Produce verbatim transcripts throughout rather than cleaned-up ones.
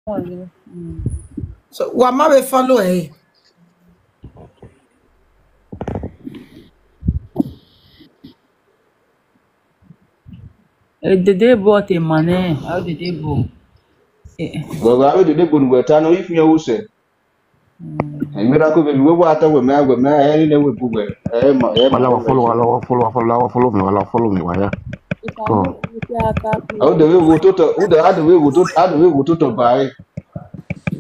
So, wa ma be follow eh. Eh, dede bo te mane, how dede bo? Eh, Well, I will do the good work. I know if you say. A miracle baby, we wa ta we me, we me, eh, ni we bu we. Eh, ma, eh, ma, Wala wa we follow, wala wa follow, wala wa follow me, wala follow me, waya. Ko. How the way go to, how the, how the way go to, how the way go to, to buy.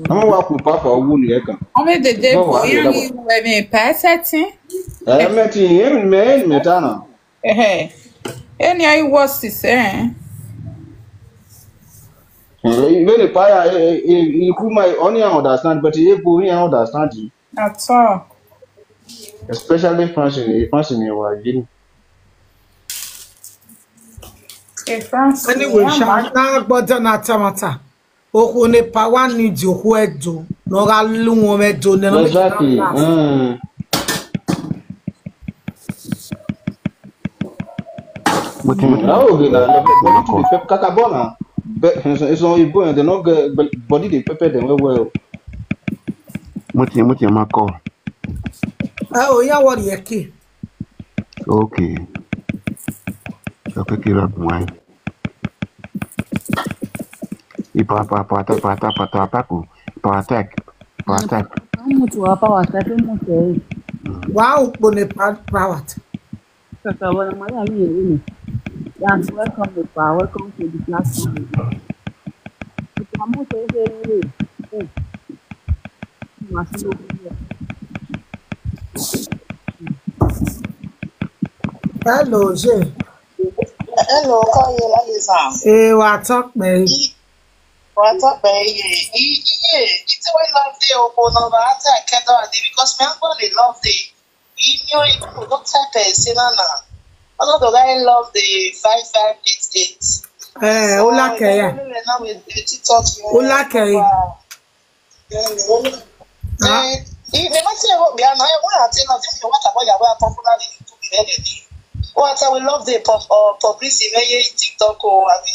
Ama wa ku papa wu ni e kan. Ome dede Mo bo wa ya le ni we me pa setting. Eh, me ti, eh, me, me ta na. Eh. Any I was to say. Eh, even the pa ya, eh, eh, eh, ku mai only understand, but he bu he understand. At all. Especially France, in France, in your gini. Eh, France. Anyway, yeah, sha, man. Na gbọdọ na tamata. Oku ne power need oku edo. No ga lu won edo ne no make Exactly. Laugh. Mm. Wetin, wetin? How we na, na body dey pep-, kakabona. Be, so, so Igbo, they no get, but body dey pepper them well, well. Wetin, wetin ma call? Oh, yeah, what you key? Okay. So, pick it up, man. Ipa, pa, pa, ta, pa, ta, pa, ta, pa, ku. Pa, attack. Pa, attack. Mutu wa pa wa ta, mutu. Wow, pone pa, pa wa ta. Kaka wana maya ni yeye. Yes, welcome, Ipa. Welcome to the platform. Ipa, mutu, eh, eh, eh. Hello, Jay. Hello, Koye Lalisa. Eh, what's up, man? What's up, man? Yeah, yeah, yeah. It's a love day, oh, no, but I can't do it because me, I'm gonna love day. You know, you don't type it, say, no, no. I don't know, I love the five five eight eight. Eh, Ola Kaya. Ola Kaya. Ah. Eh, i-, ne ma se wo bia na wo ate na se wo ta bo ya wa popular ni tu be le ni. What I will love the pop or publicity me ye TikTok o abi.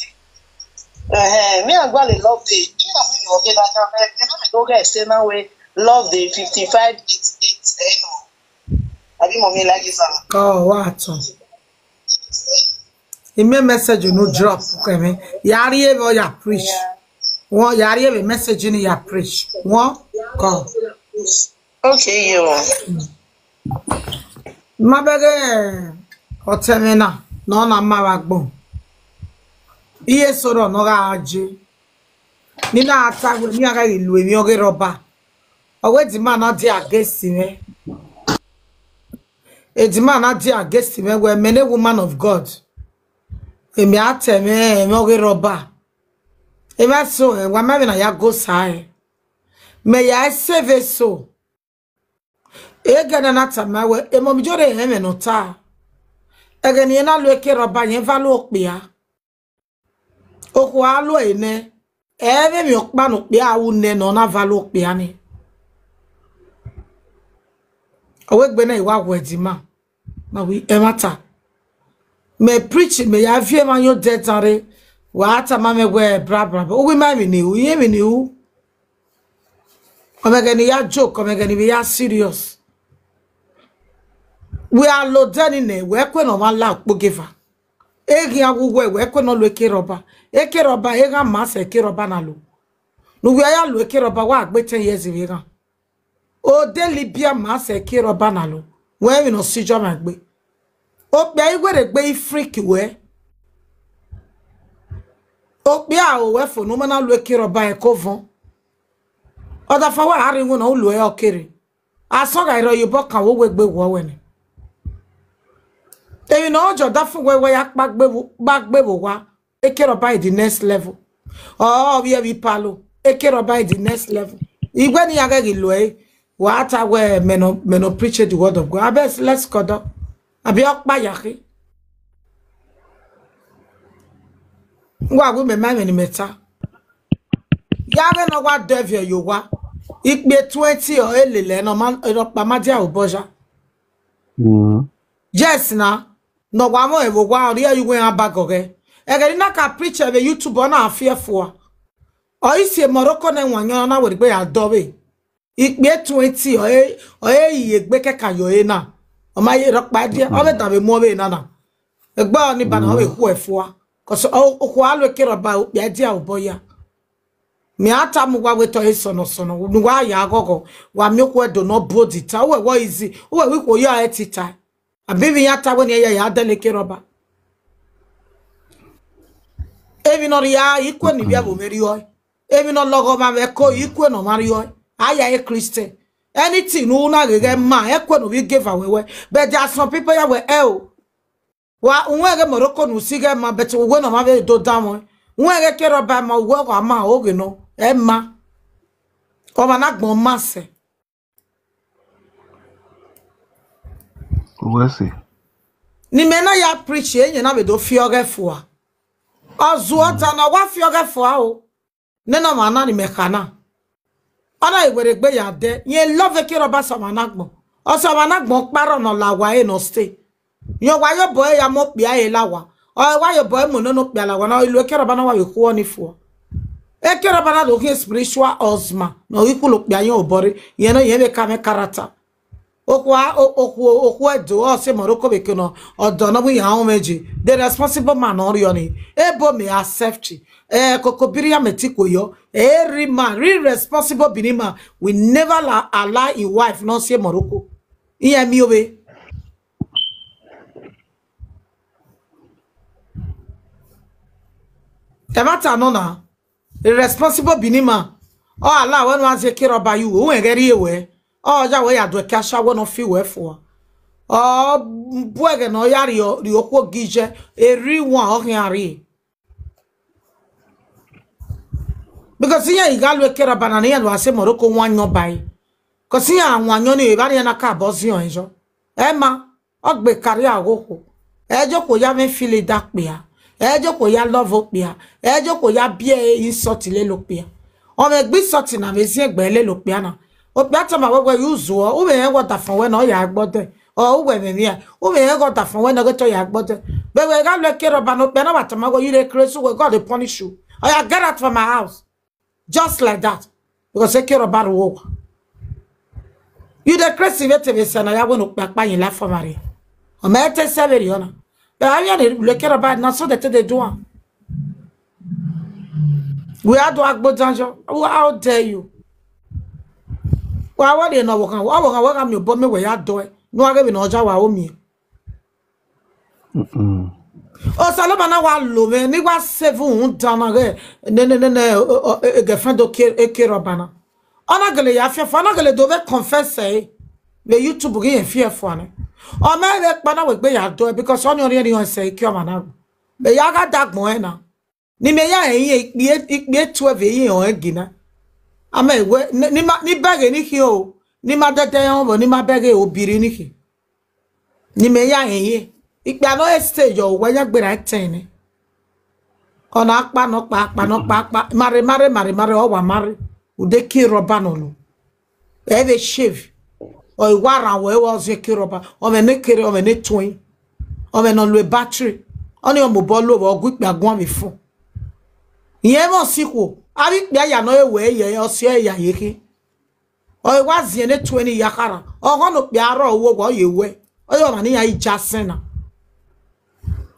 Eh, me agba le love the. Ki na mi o ke na na me, me na me do get say na we love the fifty-five eighty-eight, eh, no. Abi mo mi like is am. Oh, what? Ime message no drop, okay, me. Yari ebe ya preach. Won yari ebe message ni ya preach. Won call. Okay, yo. Ma bege otemena no na ma wa gbon. Iye soro no ga aje. Ni na ata we ni aga ilu emi oge roba. Owe the man na dey against me. E the man na dey against me we many woman of God. Emi ate me, emi oge roba. Emi so, eh, wa ma na ya go sai. Me ya save so. E gana na ta ma we, e mo mi jore he me no ta. E gani na lo eke roba yen va lo pia. Oku a lo ene. E ve mi okpa no pia u ne no na va lo pia ni. Owe gbe na iwa we di ma. Na wi e mata. Me preach me ya vie ma yo de tare. Wa ata ma me we bra bra. O wi ma mi ni u, ye mi ni u. Omegeni ya joke, omegeni we ya serious. We are lo deni ne, we kwe no ma la kpo geva. Egi awu we, we kwe no lo eke roba. Eke roba, ega masa eke roba na lo. No we ya lo eke roba, wa gbe ten years we ga. O de Libya masa eke roba na lo. We mi no si jo ma gbe. O pe igwe re gbe i freak we. O pe a o we fo no ma na lo eke roba e ko von. Oda fa wa ari ngo na ulu e okere. Aso ga iro yo bo kan wo we gbe wo we ni. Ebi na ojo da fun we we ya pa gbe wo, pa gbe wo wa. Eke roba is the next level. Oh, we have palo. Eke roba is the next level. Igwe ni aga gi lo e. Wa ata we me no, me no preach the word of God. Abes, let's go do. Abi okpa ya ki. Ngwa gu me ma me ni meta. Ya we no wa devil yo wa. Ikpe twenty o elele no man, no pa ma dia oboja. Mm. Yes na. No wa mo e wo wa ori e yuwe abagoge. E gari na ka preach e be YouTube na afie fua. Or you see Morocco na one, you know, where they are doing. It be twenty, or a, or a ye gbe keka yo e na. O ma ye rock by there, or that we move in na. Egba ni bana we ku efua. 'Cause o ku alo kero ba o ya dia o boya. Mi ata mu wa we to eso no sono. Ni wa ya gogo. Wa mi ku edo no body ta. We wo easy. We we ko ya etita. Abibi ya ta we ni ya ya dele kero ba. Ebi no ya ikwe ni bia bo meri o. Ebi no logo ma we ko ikwe no mari o. Aya e Christian. Anything no na gege ma ekwe no we give away we. But there are some people ya we e o. Wa unwe ge Morocco no si ge ma, but we no ma we do da mo. Unwe ge kero ba ma we ko ama o ge no. E ma. O ma na gbon ma se. Wesi. Ni me na ya preach e, nye na we do fi oge fua. Ozu ota na wa fi oge fua o. Ne no ma na ni me kana. Ona iwere gbe ya de. Ye love kero ba so ma na gbon. O so ma na gbon paro no la wa e no stay. Yo wa yo boy ya mo pia e la wa. O wa yo boy mo no no pia la wa. Na ilu kero ba na wa we ku oni fua. E kero ba na do ki spiritual osma. No iku lo pia yo bori. Ye no ye be ka me character. Okwa, o-, okwu, okwu edo, o se Morocco be kono, odo no we ya o meji. The responsible man no ri oni. Ebo me accept. Eh, kokobiri ya meti ko yo. Every man, real responsible Benin man, we never la, allow his wife no se Morocco. Iye mi obe. E matter no na. A responsible Benin man. O allow when one say kero ba you, o we geri ewe. O ja we ya do e kasha we no fi we fua. O buege no ya ri o, ri okwo gije. Eri one o hin ari. Because here you got to kero ba na ni ya do ase Morocco one no buy. 'Cause here one no ni ba ni na ka bozi on jo. E ma, ogbe kari agogo. E joko ya me feel that pia. E joko ya love pia. E joko ya bie insult le lo pia. O me gbi insult na me si egbe le lo pia na. O pia ta ma we we use o, u we e go da fun we no ya gbode. O u we me mi a. U we e go da fun we no go to ya gbode. Be we ga lo kero ba no pia na wa ta ma go you dey crazy, we God dey punish you. O ya get out from my house. Just like that. Because e kero ba ro wa. You dey crazy we te be se na ya we no pa pa yin la for mari. O me te se be ri ona. Be a ya ni le kero ba na so de te de do am. We are do agbo danjo. How dare you? Wa wa de no wo kan. Wa wo kan wa kan mi o bo me we ya do e. No age bi no ja wa o mi. Mm-mm. O Saloma na wa lo me ni wa seven un dana ge. Ne ne ne ne o, o, e girlfriend o ke e kero ba na. Ona gele ya fe fo, ona gele do be confess e. Be YouTube gi e fi e fo ne. O me be pa na we gbe ya do e because oni ori ori on se ki o ma na. Be ya ga dagbon e na. Ni me ya e ye ikpie ikpie twelve e ye on e gina. Ama e we ni ni ma ni bege ni ki o. Ni ma dede on bo ni ma bege obiri ni ki. Ni me ya e ye. Ikpe ano e stage o we ya gbera ten ni. Ona pa no pa pa no pa pa. Mare mare mare mare o wa mare. U de kero ba no lo. E be shave. O i wa ra we wa o se kero ba. O me ne kere o me ne twin. O me no lo battery. Oni o mo bo lo o gwi pe agun mi fun. Iye mo si ko. Abi pe ya no e we ye o se ya ye ki. O i wa zi e ne twin ya kara. O go no pe aro wo wo ye we. O yo ma ni ya i ja sena.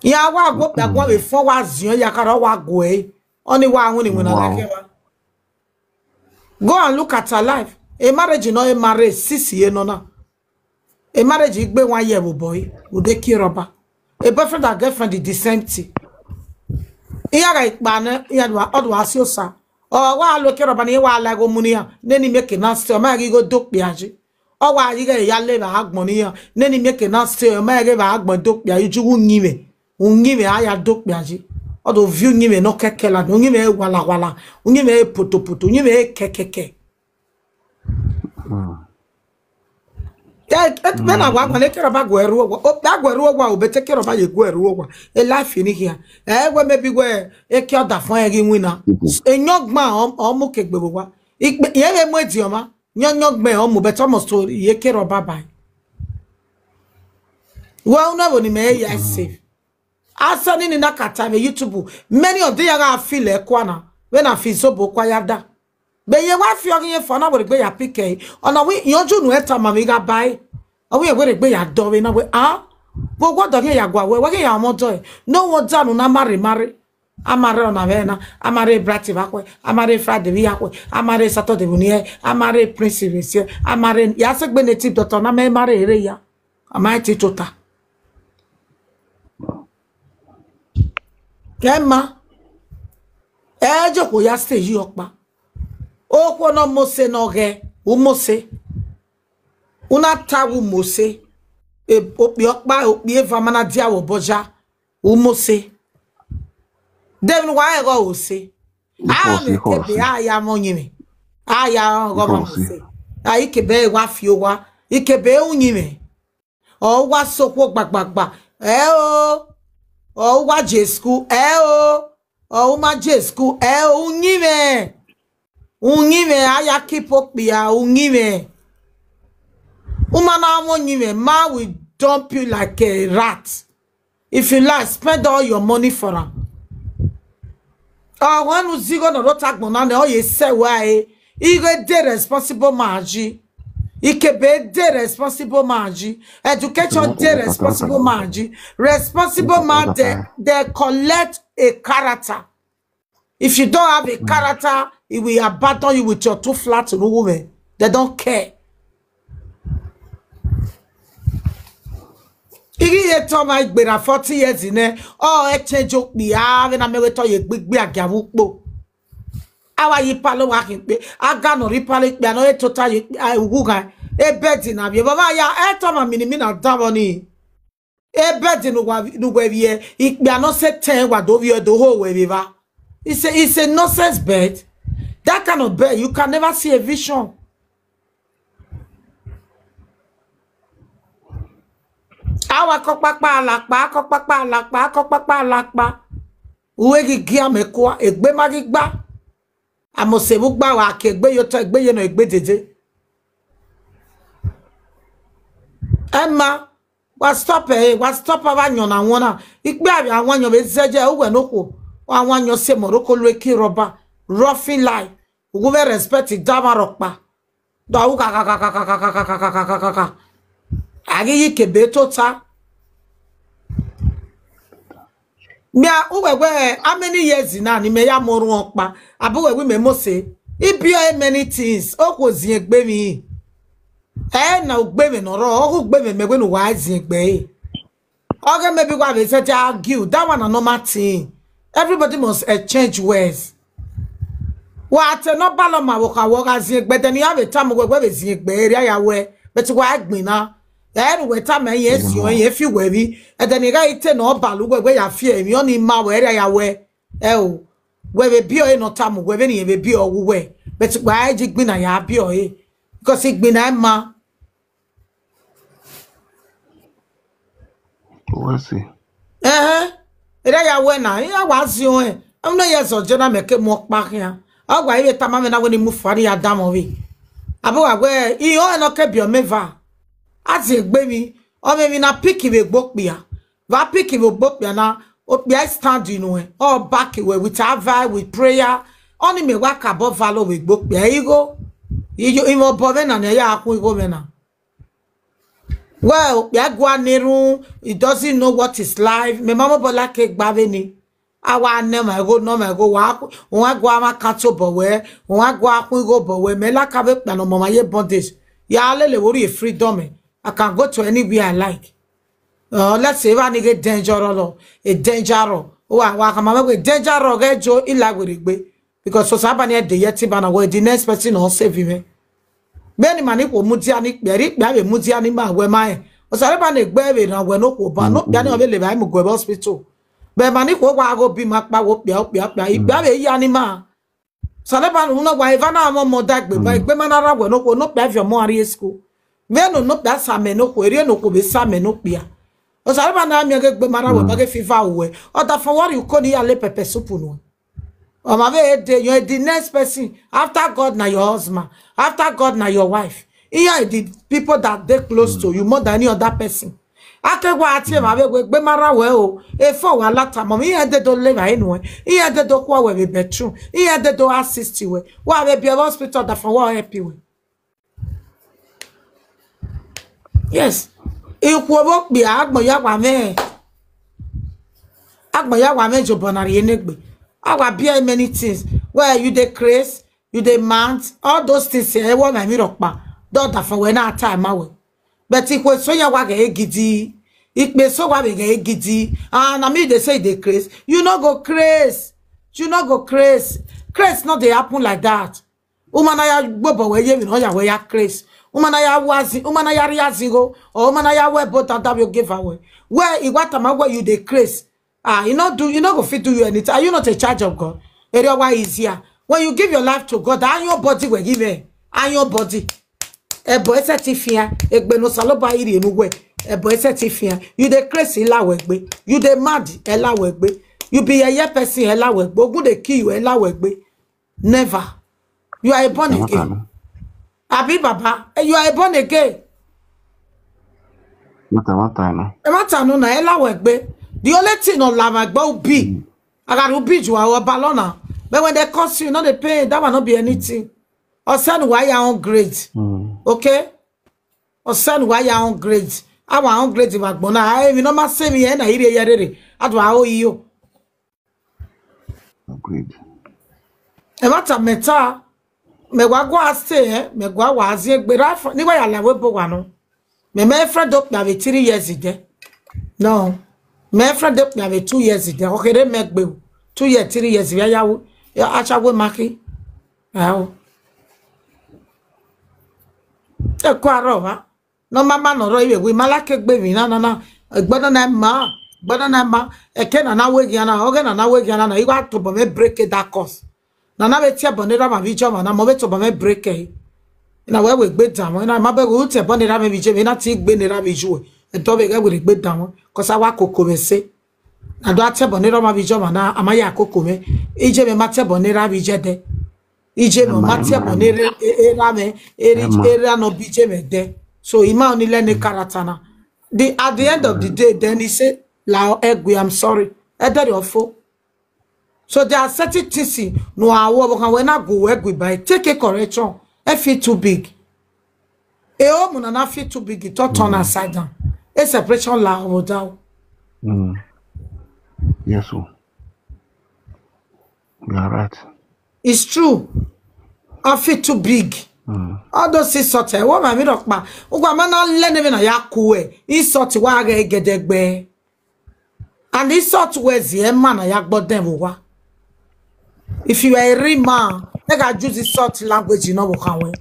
Ya wa go pe agun mi fun wa zi e ya kara wa go e. Oni wa won ni won na Wow. ke wa. Go and look at her life. A marriage no a marriage six year no na. A marriage igbe one year with boy. Would they kill rubber? A boyfriend and girlfriend did the same thing. Iya ga ikpane iya do odo asio sa. O wa lo kill rubber ni wa la go munia. Neni make na still ma gi go dok biaji. O wa yi ga ya le ba agbon ni ya. Neni make na still ma gi ba agbon dok biaji ju wu nyi me. Unyi me aya dok biaji. Odo view nyi me no kekela. Unyi me wala wala. Unyi me poto poto. Unyi me kekeke. Mm. Eh, eh, me na wa ne kero ba gweru wa. O ba gweru wa o bete kero ba ye gweru wa. E life ni here. Eh we maybe we e ki oda fun e gi wina. E nyogma o mu kegbe wa. Igbe ye be mo di o ma. Nyo nyogme o mu bete almost to ye kero ba bai. Wa una bo ni me ya safe. Asa ni ni na kata me YouTube. Many of them are feel e kwana. When I feel so book, why have that? Be ye wife, you are for now, we be ya pick. Ona we, you do no eta, mami, ga buy. Awi, we be ya do, we na we, ah? But what do you ya go away? What you are more doing? No one down, na marry, marry. Amare ona vena, amare brati vakwe, amare Friday vi yakwe, amare Saturday vunie, amare Prince Vincie, amare yasegbe native daughter na me mare ere ya. Amai ti tota. Kema. Ejo ko ya stay yi okpa. Okwo no mose no ge, u mose. Una ta u mose. E opi okpa, opi eva mana dia wo boja. U mose. Dem wa ego ose. Because, a me because, kebe a ya mo nyime. A ya go ma mo se. A ikebe wa fi o wa. Ikebe u nyime. O wa sokwo gbagbagba. E o. O wa jesku. E o. O ma jesku. E o u nyime. U nyime a ya kipo pia u nyime. Uma na mo nyime. Ma will dump you like a rat. If you like, spend all your money for am. Or when you zigo no rota gbona ne, or you say why, you go dey responsible man ji. You can be dey responsible man ji. Education dey responsible man ji. Responsible man, they, they collect a character. If you don't have a character, it will abandon you with your two flat women. They don't care. Igi ye to my gbera forty years in there. Oh, e change up me. Ah, when I me to ye big be a gavupo. Awa yi palo wa kin pe. Aga no ri palo pe. Ano e tota ye, ah, uguga. E bed na bi. Baba ya, e to ma mini mina damoni. E bed no wa, no we ye. Ikpe ano se ten wa do vi do ho we viva. It's a, it's a nonsense bed. That kind of bed, you can never see a vision. Awa kokpakpa alakpa, kokpakpa alakpa, kokpakpa alakpa. Uwe gi gia mekwa, egbe magi gba. Amose bu gba wa ke egbe yo to, egbe ye no, egbe dede. Emma, wa stop e, wa stop awa nyo na wona. Ikpe awa nyo be zeje, uwe no ko. Wa wa nyo se moroko lwe ki roba. Rough in life. Ugu ve respect dama rokpa. Do u ka ka ka ka. Agi yi ke be tota. Mia uwe we, how many years na ni me ya moru okpa? Abu we we me mo se. Ibi o many things. O ko zin egbe mi. E na ugbe me no ro, o ugbe me me we no wa zin egbe. Okay, maybe what they said they argue. That one a normal thing. Everybody must exchange words. Wa te no balo ma wo ka wo ga zin egbe, then you have a time we we zin egbe area ya we. But wa egbin na. Then we time e yes you e fi we bi. And then you ga ite no balu we we ya fi e mi oni ma we area ya we. E o. We be bi o e no time we be ni e be bi o we. But wa e ji gbin na ya bi o e. Because igbin na e ma. What's it? Eh, ere ya we na, ya wa zi o e. Am no yes o jona me ke mo pa kia. Agwa iwe tama me na we ni mu fari ya damo we. Abu wa we, i o e no ke bi o me va. Azi egbe mi, o me mi na piki we gbo pia. Va piki we gbo pia na, o pia stand inu e. O back we with our, with prayer. Oni me wa ka bo valo we gbo pia igo. Iyo imo bo ve na ne ya ku igo me na. Well, ya gwa neru, he doesn't know what is life. Me mama bola ke gba ve ni. Awa ne ma go, no ma go wa ku, wa gwa ma ka to bo we, wa gwa ku go bo we. Me la ka ve pa no mo ma ye bondage. Ya le le wori freedom e. I can go to anywhere I like. Uh, let's say if I need a danger or a danger or wa wa ka ma we danger or get jo ila we regbe. Because so sabani e de yeti bana we the next person no save me. Beni mani ko mudia ni pe ri pe ave mudia ni ma we ma e. O sare ba ne gbe ave na we no ko ba no pe ani o le ba mu gbe hospital. Be mani ko wa go bi ma pa wo pe o pe pe. Ipe ave ya ni ma. Sare ba no wa eva na mo mo da gbe ba gbe ma na ra we no ko no pe ave mo ari school. Me no no pe sa me no ko eri no ko be sa me no pe ya. O sare ba na mi ge gbe ma ra we ba ge fever we. O da for what you call ya le pepper soup no. Um, ave ede, you're the next person. After God, na your husband. After God, na your wife. Here are the people that they close to you more than any other person. Ake wa atie ma be we gbe mara we o. E fo wa lata mo mi e de do le ma enu e. I e de do kwa we be bedroom. I e de do assist we. Wa be be hospital da fo wa help we. Yes. Ikwo bo pe agbo ya wa me. Agbo ya wa me jo bonari enegbe. Awa be many things. Where you dey craze, you dey mad, all those things e wo na mi ropa. Do da fo we na time awe. But ikwe so ya wa ge gidi. Ikpe so wa be ge gidi. Ah, na me dey say dey craze. You no go craze. You no go craze. Craze no dey happen like that. Umana ya gbobo we ye mi no ya we ya craze. Umana ya wazi, umana ya riazi go. Or umana ya we bo tata we give away. Where iwatama where you dey craze. Ah, you no do, you no go fit do you anything. Are you not a child of God? Area why is here. When you give your life to God, and your body will give it. And your body. Ebo ese ti fia, egbe no saloba iri enu we. Ebo ese ti fia. You dey crazy la we gbe. You dey mad e la we gbe. You be a yeye person e la we gbe. Ogun dey kill you e la we gbe. Never. You are a born again. Abi baba, eh, you are a born again. Mata mata no. E mata no na e la we gbe. The only thing on la we gbe will be. I got will be you are a balona. But when they curse you, not the pain, that will not be anything. Or send why you on grade. Mm. Okay? Or send why you on grade. Our on grade wa gbona. I even no ma say me na ire yerere. Adwa o iyo. Agreed. E mata meta. Me wa go stay, eh? Me go wa zi egbe ra fo. Ni wa ya la we bo wa no. Me me friend up na be three years ide. No. Me friend up na be two years ide. Okere me gbe. Two years, three years ya ya wo. Ya acha we maki. Awo. E kwa ro wa. No mama no ro iwe we mala ke gbe mi na na na. Gbona na ma. Gbona na ma. E ke na na we gi na. Oge na na we gi na na. Iwa to bo me break it that course. Na na be tie bonera ma bi jo ma na mo be to bo me break e. Na we we gbe da mo na ma be we tie bonera me bi je me na ti gbe nera bi ju. E to be ga we gbe da mo. Ko sa wa koko me se. Na do atie bonera ma bi jo ma na ama ya koko me. Ije me ma tie bonera bi je de. Ije me ma tie bonera e ra me. Eri era no bi je me de. So ima oni le ne character na. The, at the end of the day, then he say, "La egwe, I'm sorry." E de ofo. So there are certain things no awo but when I go egwe by take a correction. E fit too big. E o mu na na fit too big. It all turn upside down. A separation la owo down. Mm. Yes, sir. You are right. It's true. I feel too big. Mm. All those things sort e wo ma mi ropa. Ugwa mana le ne na ya ku e. Insult wa ge gedegbe. And insult we zi e man na ya gbo den wo wa. If you are a real man, make I use insult language, you know what can we.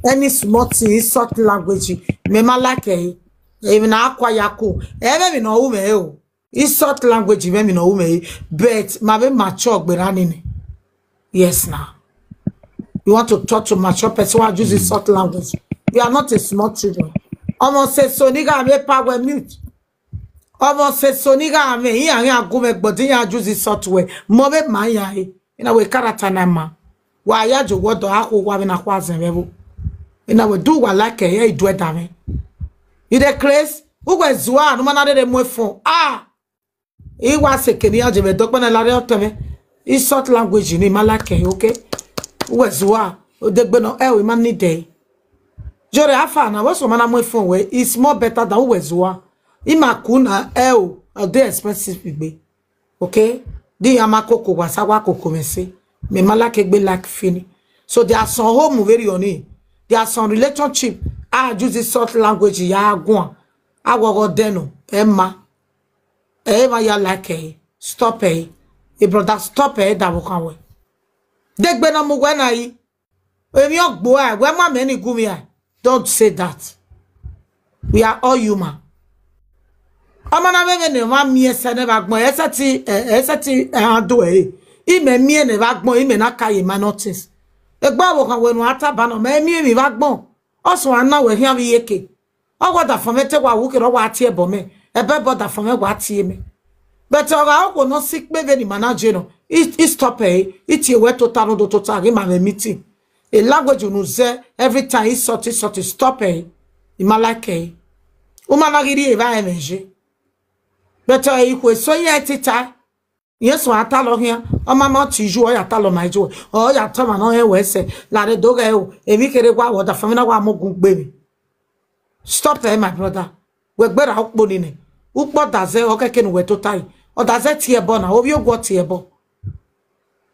Any small thing, insult language, me ma like e. Even akwa yaku. E me mi no ume e o. Insult language, me mi no ume e. But ma be mature gbe rani ni. Yes now. You want to talk to mature person who use insult language. You are not a small children. Omo se so ni ga me pa we mute. Omo se so ni ga me ya ya go me gbodi ya use insult we. Mo be ma ya e. Ina we character na ma. Wa ya jo wo do aku wa be na kwa zen we bo. Ina we do wa like e, e do e da me. You dey craze? Who go zua no mana de mo phone. Ah. Iwa se keni aje me dokpe na lare oteme. Insult language ni ma like e, okay? Who go zua? O de gbe no e we man ni de. Jore afa na wo so mana mo phone we. It's more better than who go zua. Ima kuna e o. O de expensive gbe. Okay? Di ama koko wa sa wa koko me se. Me ma like gbe like fini. So there are some home very on it. There are some relationship. I use insult language ya gwan. I go go deno. Emma. Emma ya like e. Stop e. E brother stop e da wo kan we. De gbe na mo we na yi. Emi ogbo e we ma me ni gumi e. Don't say that. We are all human. Omo na me ne wa mi ese ne ba gbon ese ti eh, ese ti eh, ado e. Ime mi ne ba gbon ime na kaye ma notice. Egba wo kan we nu ata ba no me mi mi ba gbon. Osun ana we hian bi yeke. Ogo da fo me te wa wu kiro wa tie bo me. Ebe bo da fo me wa tie me. But oga ogo no sick me ve ni manage no. It, it stop e. It ye we to taro do to tagi ma ve meeting. A language unu ze every time insult, insult, stop e. Ima like e. Uma na giri eva emeje. But uh, ikwe so ye tita. Yes, wa talo here. O mama ti ju o ya talo my ju. O ya tama no e wese. La re doga e o. E mi kere kwa wo da famina wa mo gun gbe mi. Stop there, my brother. We gbera ukpo nine. Ukpo daze o keke nu we to tai. O daze ti ebo na. O bi ogwo ti ebo.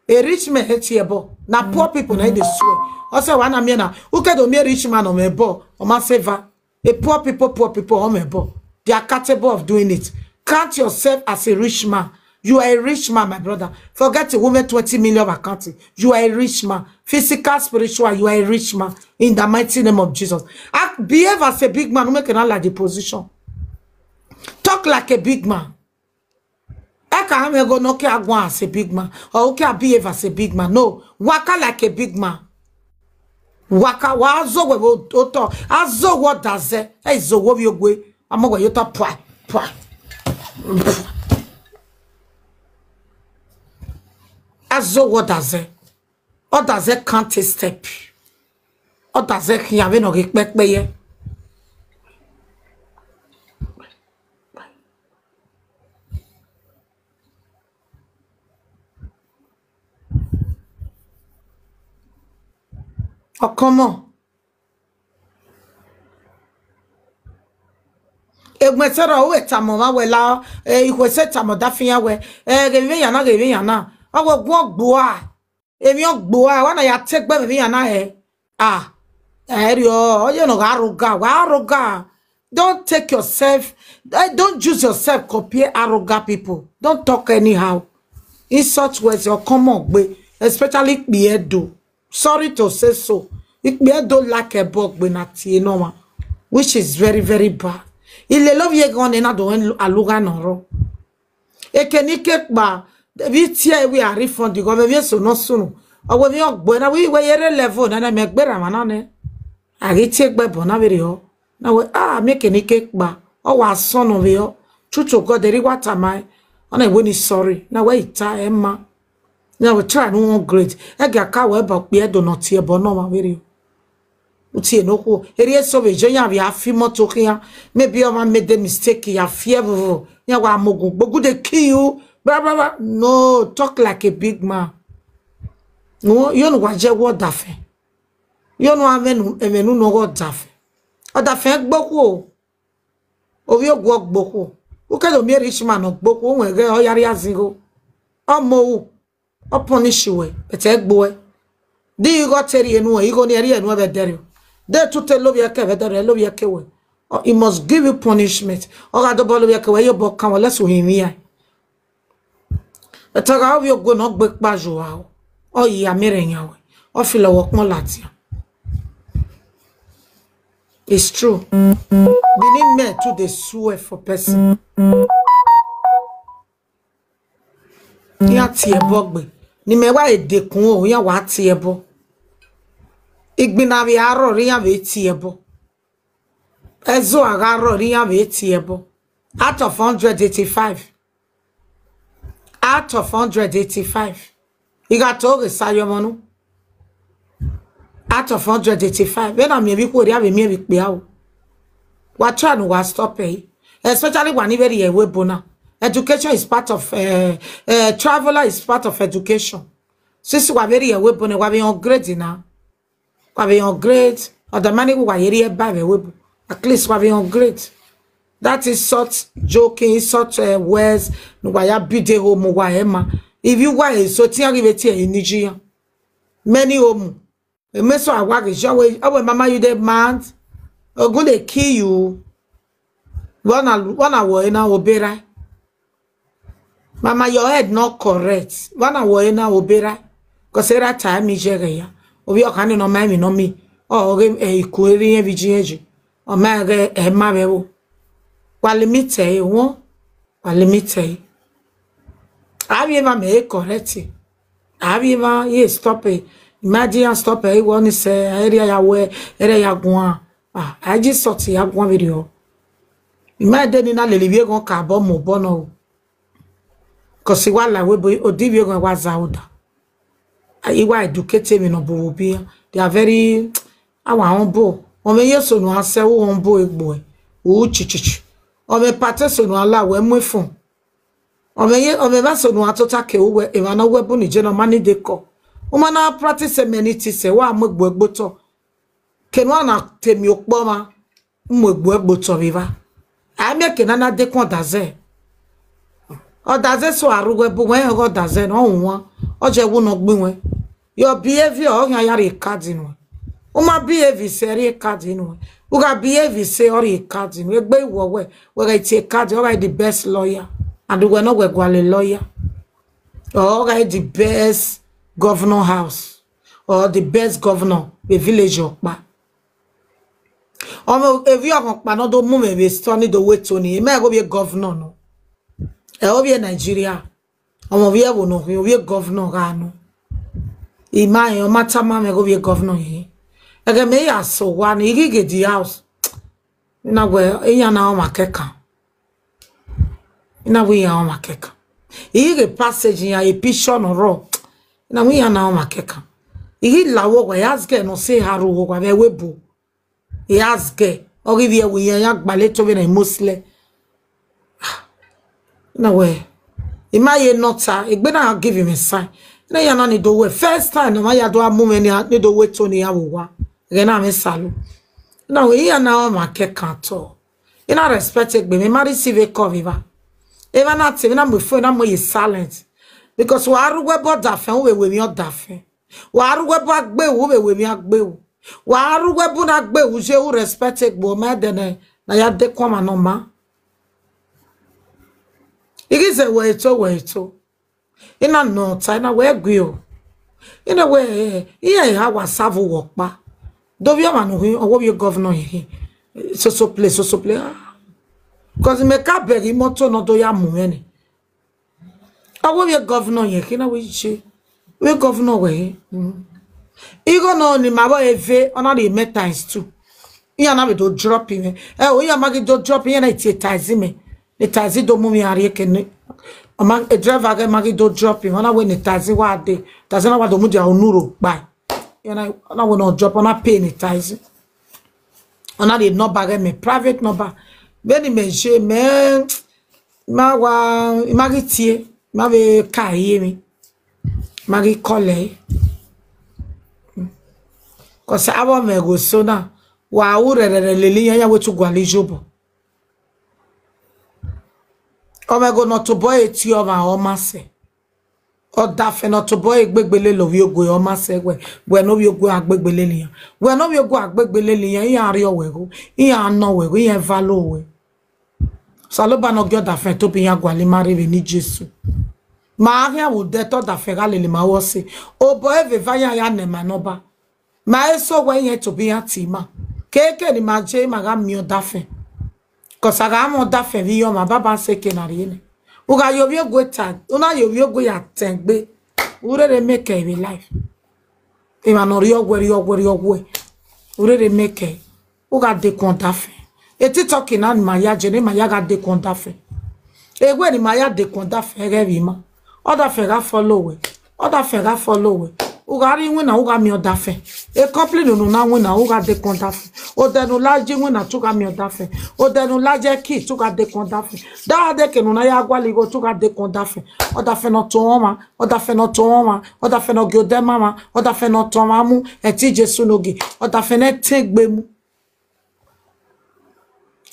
A rich man hate here, but now poor people na dey swear. Also, one am here now. Who can do me rich man on me bo? O ma seva. A poor people, poor people on me bo. They are capable of doing it. Count yourself as a rich man. You are a rich man, my brother. Forget the woman twenty million of accounting. You are a rich man. Physical, spiritual, you are a rich man. In the mighty name of Jesus. Act, behave as a big man. Who make an like the position. Talk like a big man. Eka ame go no ke agwa as a big man. Or ke behave as a big man. No. Waka like a big man. Waka wa azo we wo oto. Azo wo daze. Hey, zo wo bi ogwe. Amo we yoto pwa. Pwa. Azo wo daze. O daze can't take step. O daze kiya we no ge pepe ye. Oh, come on. Egbe se ro we tamo ma we la, e, ikwe se tamo da fiya we. E, ge mi yana, ge mi yana. Awo gwo gbua. Emi o gbua, wa na ya te gbe mi yana e. Ah. Eri o, you know, arrogant, wa arrogant. Don't take yourself, eh, don't use yourself compare arrogant people. Don't talk anyhow. In such words, your common gbe, especially Ikpiedo. Sorry to say so. Ikpiedo like a bog be na tie no one, which is very, very bad. Ile love ye gone na do en aluga no ro. Ekenike kpa, bi tie we are refund the government, so no sunu. Awe mi ogbo na we we yere level na na me gbera mana ne. Agi tie gbe bo na we ri o. Na we, ah, mi ekenike kpa. O wa sono we o. True to God, eri wa tamai. Ona we ni sorry. Na we ita ema. Na we try no one grade. E ga ka we ba pe do no tie bo no ma we ri o. Utie no ko. Eri eso we je ya we afi moto kiya. Maybe o ma made a mistake ya fear vuvu. Ya wa mogun. Gbogu dey kill you. Blah, blah, blah. No, talk like a big man. No, you know what je wo dafe. You know amenu, emenu no wo dafe. O dafe gboku o. Ovi ogwo gboku. Uke do mi rich man no gboku. Onwe ge o yari azingo. Omo u. O punish we. Ete gbo e. Di igo teri enu e. Igo ni eri enu e be deri o. De tu te lobi eke be deri, lobi eke we. O, he must give you punishment. O ga do bo lobi eke we, yo bo kan wo lesu hin mi ya. Ete ga ovi ogwo no gbe pa ju wa o. O yi amere yan we. O fi lo wo pon lati ya. It's true. Benin men too dey swear for person. Ya tie bo gbe. Ni me wa edekun o, ya wa tie bo. Igbina bi aro ri ya be tie bo. Ezo aga ro ri ya be tie bo. Out of hundred eighty-five. Out of hundred eighty-five. Iga to ge sayomonu. Out of hundred eighty-five. When I'm here, we could have a mere pe out. Wa try no wa stop e. Especially when you very away bona. Education is part of, uh, uh, traveler is part of education. Since we are very away bona, we are upgrading now. Wa be upgrade. Or the money wa yeri e ba be we. At least wa be upgrade. That is such joking, such, uh, words. No wa ya bi de home wa ema. If you wa e so ti ari be ti e ni ji ya. Many home. E me so awa ge jo we, awe mama you dey mad. Ogun dey kill you. Wanna, wanna wo e na obera. Mama, your head not correct. Wanna wo e na obera. Cause era time mi jere ya. Obi o kani no mai mi no mi. O ge e ku eri e bi ji eji. O ma ge e ma be wo. Wa limit e wo. Wa limit e. Abi e ma me e correct. Abi e ma ye stop e. Imagine I stop e wo ni se area ya we, area ya gwan. Ah, I just sort ya gwan video. Imagine ni na lele bi e gon ka bo mo bo no. Cause wa la we bo o di bi e gon wa za oda. Iwa educate mi no bo bi. They are very, awa humble. O me yeso no ase wo humble egbo e. Uchichich. Ome pate so no ala we mwe fun. Ome ye, ome ba so no atota ke uwe, e ma no we bu ni je no mani de ko. Uma na practice many things, e wa mwe gbo gbo to. Ke no na temi okpo ma, mwe gbo gbo to viva. A mi ke na na de kon daze. O daze so aruwe bu we o daze no won. O je wu no gbi we. Your behavior o yan ya ri card nu. Uma behave se ri card nu. Uga behave se o ri card nu. Egbe iwo we, we ga iti card, o ga the best lawyer. And we no we gwale lawyer. Or o ga the best governor house. Or the best governor, the village okpa. Omo evi okpa no do mu me be stoni do wait oni. Me go be governor no. E o be Nigeria. Omo we wo no, we governor ga no. Ima e o mata ma me go be governor yi. Ege me ya so wa ni igi ge the house. Na we iya na o makeka. Na we ya o makeka. Igi passage ya e picture no ro. Na we ya na o makeka. Igi lawo we ask no say haru wo we we bu. He ask, ogi we we ya gbale to be na mostly. Na we. Ima ye nota, egbe na give him a sign. Na ya na ni do we first time na ma ya do amu me ni ni do we to ni ya wo wa. Ge na me salu. Na we ya na o makeka to. Ina respect egbe me ma receive a call viva. Eva na te na mo fo na mo ye silent. Because wa arugwe bo dafen, we we mi o dafen. Wa arugwe bo agbe, we we mi agbe. Wa arugwe bo na agbe, uje u respect egbo me dene. Na ya de kwa ma no ma. Igi ze we to, we to. Ina no ta, ina we gwi o. Ina we, iye ha wa savu wo pa. Do bi o ma no hi, owo bi governor hi. So so place, so so place. Ah. 'Cause me ka beg moto no do ya mu ene. Owo bi governor ye, kina we che. We governor we. Mm. Igo no ni ma bo eve, ona di me times two. Iya na be do drop him. Eh, o ya magi do drop him na iti taxi me. Ni taxi do mu mi ari ke ni. Ama e driver ge magi do drop him. Ona we ni taxi wa de. Taxi na wa do mu dia onuro pai. Ya na, ona we no drop, ona pay ni taxi. Ona di number ge me, private number. Be ni me je me, ma wa, magi tie, ma be ka ye mi. Magi kole. 'Cause abo me go so na. Wa u re re re le li ya ya we tu gwa li jobo. O me go no to boy eti o ma o ma se. O da fe no to boy egbegbele lo wi ogo o ma se we. We no wi ogo agbegbele ni ya. We no wi ogo agbegbele ni ya. Iya ri o we go. Iya no we go. Iya va lo we. Saloba no gyo da fe to bi ya gwa li ma re be ni Jesu. Ma ahia wo de to da fe ga le le ma wo se. O bo e ve va ya ya ne ma no ba. Ma eso we yen to bi ati ma. Keke ni ma je ma ga mi o da fe. 'Cause a ga mo da fe vi yo ma baba se ke na ri ni. U ga yo bi ogo ta, u na yo bi ogo ya tengbe. U re re make e be life. E ma no ri ogwe, ri ogwe, ri ogwe. U re re make e. U ga de kon da fe. E ti toki na ni ma ya je ni ma ya ga de kon da fe. Egwe ni ma ya de kon da fe ge bi ma. O da fe ga follow we. O da fe ga follow we. U ga ri win na u ga mi o da fe. E complain nu na win na u ga de kon da fe. O de nu la ji win na tu ga mi o da fe. O de nu la je ki tu ga de kon da fe. Da de ke nu na ya gwa li go tu ga de kon da fe. O da fe no to o ma. O da fe no to o ma. O da fe no gi o de mama. O da fe no to ma mu. E ti Jesu no gi. O da fe ne te gbe mu.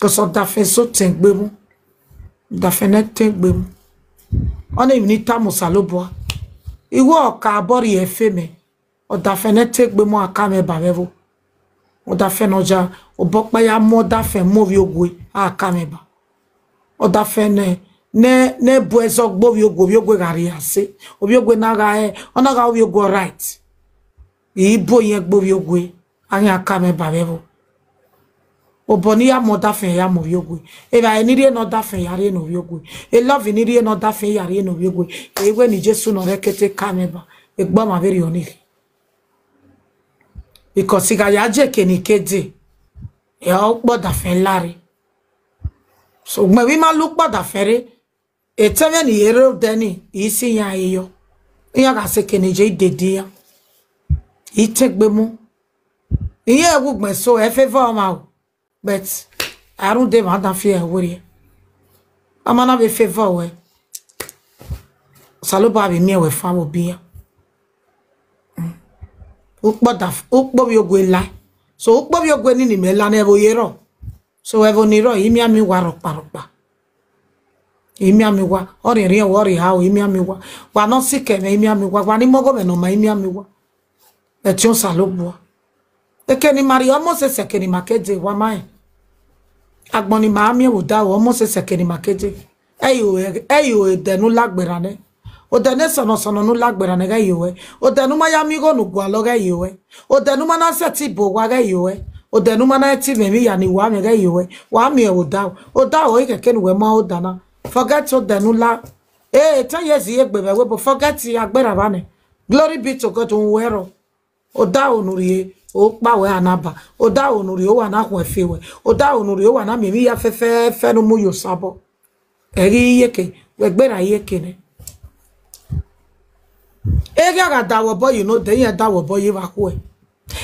'Cause o da fe so tengbe mu. O da fe ne tengbe mu. Ona imi ni ta mo Saloba. Iwo ka bori e fe me. O da fe ne tengbe mu aka me ba vevo. O da fe no ja, o bo pa ya mo da fe mo vi ogwe aka me ba. O da fe ne, ne, ne bu ezo gbo vi ogwe, vi ogwe ga ri ase. O vi ogwe na ga e, ona ga o vi ogwe right. I bo yen gbo vi ogwe. Anya ka me ba vevo. Obo ni ya mo da fe ya mo vi ogwe. E ba e ni ri e no da fe ya ri e no vi ogwe. E love ni ri e no da fe ya ri e no vi ogwe. E we ni Jesu no re kete ka me ba. E gbo ma veri oni. Because i ga ya je ke ni kede. E o po da fe lare. So gbe wi ma lu po da fe re. Eteme ni ero deni isi ya iyo. Iya ga se kene je idedi ya. Itegbe mu. Iye egwu gbe so e favor ma o. But Arun de ma da fi e wori. Ama na be favor we. Saloba be mi we fa wo bia. Ukpo da, ukpo bi ogwe la. So ukpo bi ogwe ni ni me la na evo yero. So evo ni ro, imi ami wa ropa ropa. Imi ami wa, ori ri ori ha o, imi ami wa. Wa no si ke me, imi ami wa. Wa ni mogo me no ma, imi ami wa. Etion Saloba. Ekeni mari omo se se keni makede wa mai. Agbon ni ma mi wo da omo se se keni makede. Eyo e- eyo e denu lagbera ne. O denu sono sono nu lagbera ne ga yo e. O denu ma ya mi go nu gwa lo ga yo e. O denu ma na se ti bo wa ga yo e. O denu ma na ti me mi ya ni wa me ga yo e. Wa mi e wo da. O da o ike kenu we ma o dana. Forget o denu la. Eh, ten years ye gbe we bo forget ya gbera ba ne. Glory be to God on wero. Oda onurie, okpa we anaba. Oda onurie, o wa na hwe fe we. Oda onurie, o wa na mi mi ya fe fe fe no mu yo sabo. Eri yeke, we gbera yeke ne. Eri aga da wo bo you know, de ye da wo bo ye wa hwe.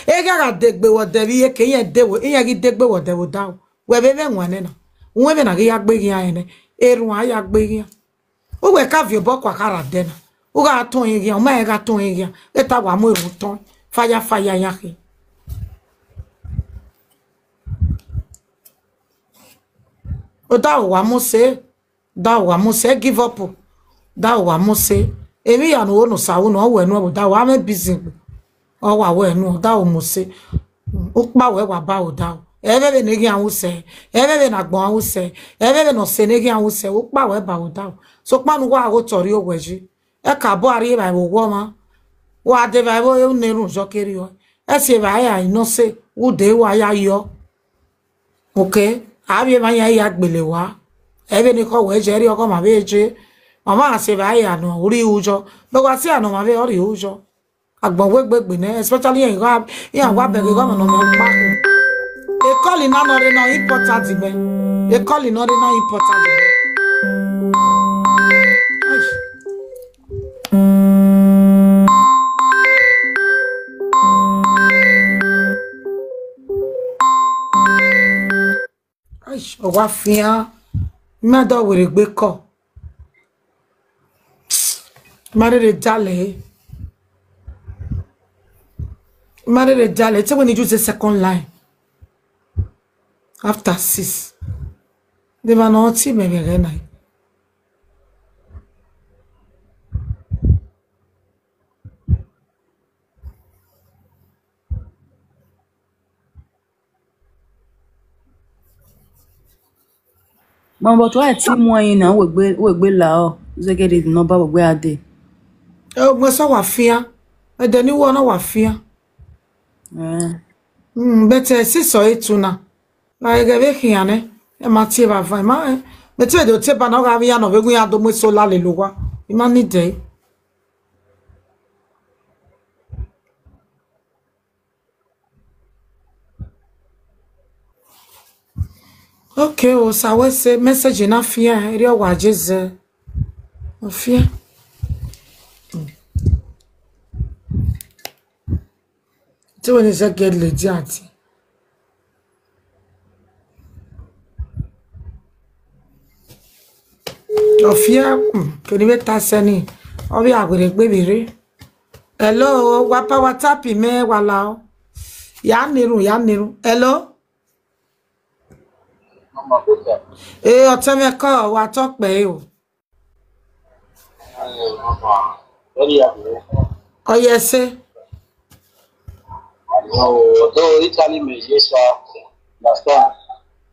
Eri aga de gbe wo de bi yeke, ye de wo, ye gi de gbe wo de wo da o. We be be nwa ne na. Nwe be na gi ya gbe gi ya ene. Eru a ya gbe gi ya. Uwe ka vi obo kwa kara dena. Uga aton igia, uma ega aton igia. Eta wa mu eru ton. Fire, fire, ya he. O da wa mu se, da wa mu se, give up. Da wa mu se. Emi ya no no sa wo no we no da wa me busy. O wa we no da o mu se. Ukpa we wa ba o da o. Eve ve ne gi an use. Eve ve na gbon an use. Eve ve no se ne gi an use. Ukpa we ba o da o. So kpa nu wa go tori o we ji. E ka bo ari ba wo wo ma. Wa de ba wo e ne run jo keri o. E se ba ya no se. U de wa ya yo. Okay. Abi ma ya ya gbele wa. Eve ni ko we je ri oko ma ve je. Mama se ba ya no ri ujo. Be wa se ano ma ve ori ujo. Agbon we gbegbe ne, especially in Gab, in Gab, beg governor no pa. E call in another no important me. E call in another no important me. Eish. Aish, owa fian. Ma do were gbe ko. Ma re re jale. Ma re re jale. Te when you use the second line. After six. They were not team again. Mama, but why ti mo yin na we gbe we gbe la o. Ze ke de no ba we gbe ade. E o gbe so wa fian. E de ni wo na wa fian. Eh. Mm, but e si so e tu na. Na e ge be kian ne. E ma ti ba va ma. E. But e de o te ba na ga bi ya no be gun ya do mo so la le lo wa. I ma ni de. Okay, o sa we se message na fia, eri o wa jeze. O fia. Ti woni se get lady ati. O fia, mm, keni be ta seni. O bi agwere gbe bere. Hello, wa pa WhatsApp me wa la o. Ya niru, ya niru. Hello? Eh, o te me ko wa to pe o. Oh, yes, sir. No, although Italy may yes, sir. Understand?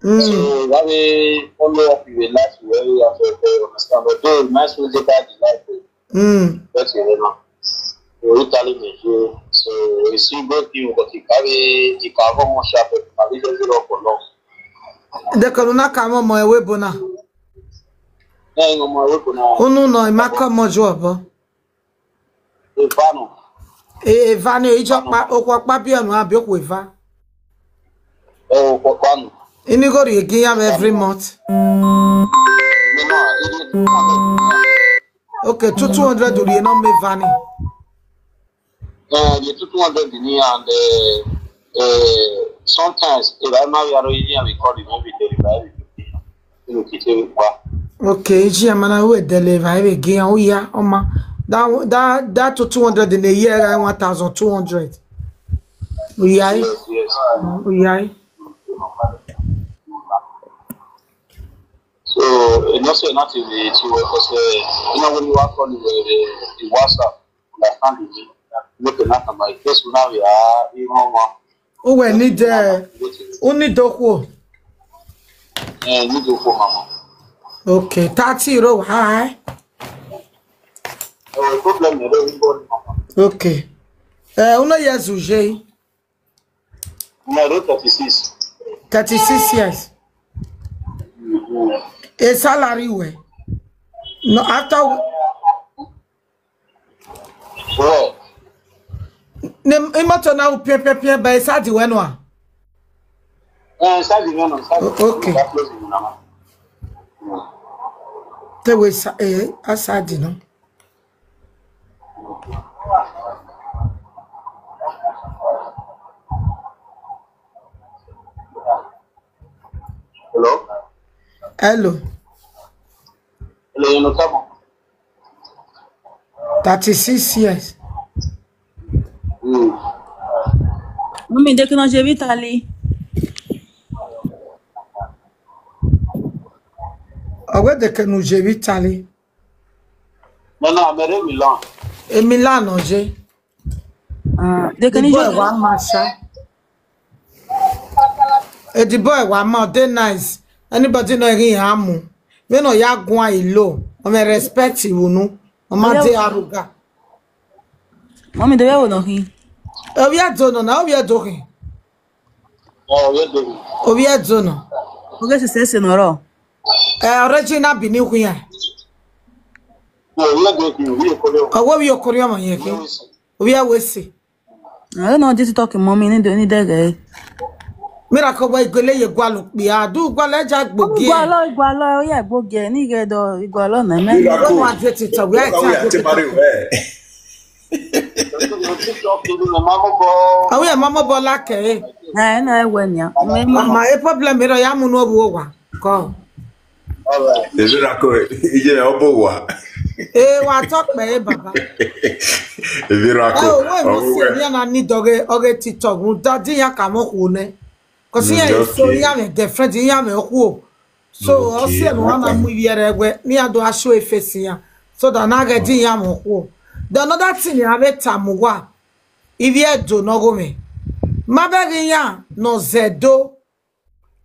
Mm. So that way, follow up with the life you very have to understand. Although it might soon later the life, Mm. But you know, you Italy may you. So you see, both you got the carry, the cargo more sharp, but the carry doesn't rock for long. The corona come on my way, bona. Eh, no, my way, bona. Unu no, ima come on, job. Ivano. E, Ivano, ijo pa, okwa pa bi onu, abi okwa Iva. Eh, okwa pa nu. Ini go ri gi yam every month. No, no, it is. Okay, two, two hundred uri no me vani. Eh, the two, two hundred in here and, eh, eh, sometimes, if I marry, I don't even call him every day. Okay, ji amana we deliver we gi o ya o ma. That that that to two hundred in a year, I one thousand two hundred. O ya. Yes, yes. O ya. So, you know, say nothing, the two workers, you know, when you work on the, the WhatsApp, understand me. Make a matter, my case, now we are, you know, one. Who will need, uh, who need the who? Eh, need the who, mama. Okay, thirty euro high. Oh, problem, you don't go, mama. Okay. Uh, who know yes, Uje? Yeah, I do thirty-six. Thirty-six years. Mm-hmm. A salary way. No, after Well, ne imoto na upie pie pie by sadi wenu a. Eh, sadi no, no, sadi. O-, okay. That place in Nama. Te we sa eh asadi no. Hello? Hello. Hello, you know, come on. Thirty-six years. Mm. Mami, de que não jevi tali. Awe de que não jevi tali. No, no, I'm in Milan. E Milan no je. Ah, de que não jevi. Wa masha. Eh, the boy wa ma dey nice. Anybody no rin amu. Me no ya gwa ilo. O me respect you no. O ma dey aruga. Mami, de we no hin. O we do no na, o we do hin. Oh, we do. O we do no. O ge se se no ro. Eh, original Benin hu ya. No, we do hin, we ko. O we ko ri mo ye ki. O we we si. I don't know this talking, mommy. Need need there. Miracle boy gole ye gwalo pia. Du gwalo ja gbogie. Gwalo, gwalo, yeah, gbogie. Ni ge do gwalo na me. Miracle. Wa je ti to we ti mari we. Awe mama bo la ke. Na na we nya. Mama e problem ro ya mu no bu wa. Ko. All right. Ebi rako ije obo wa. Eh, wa talk me, eh, baba. Ebi rako. Oh, we must say we na need oge oge TikTok. Mu daddy ya ka mo ku ne. Cause ya so ya me girlfriend ya me ku. So o se no na mu yere we ni ado a show e face ya. So that na ga di ya mo ku. The another thing ya be tamu wa. If you do no go me. Ma be ya no zedo.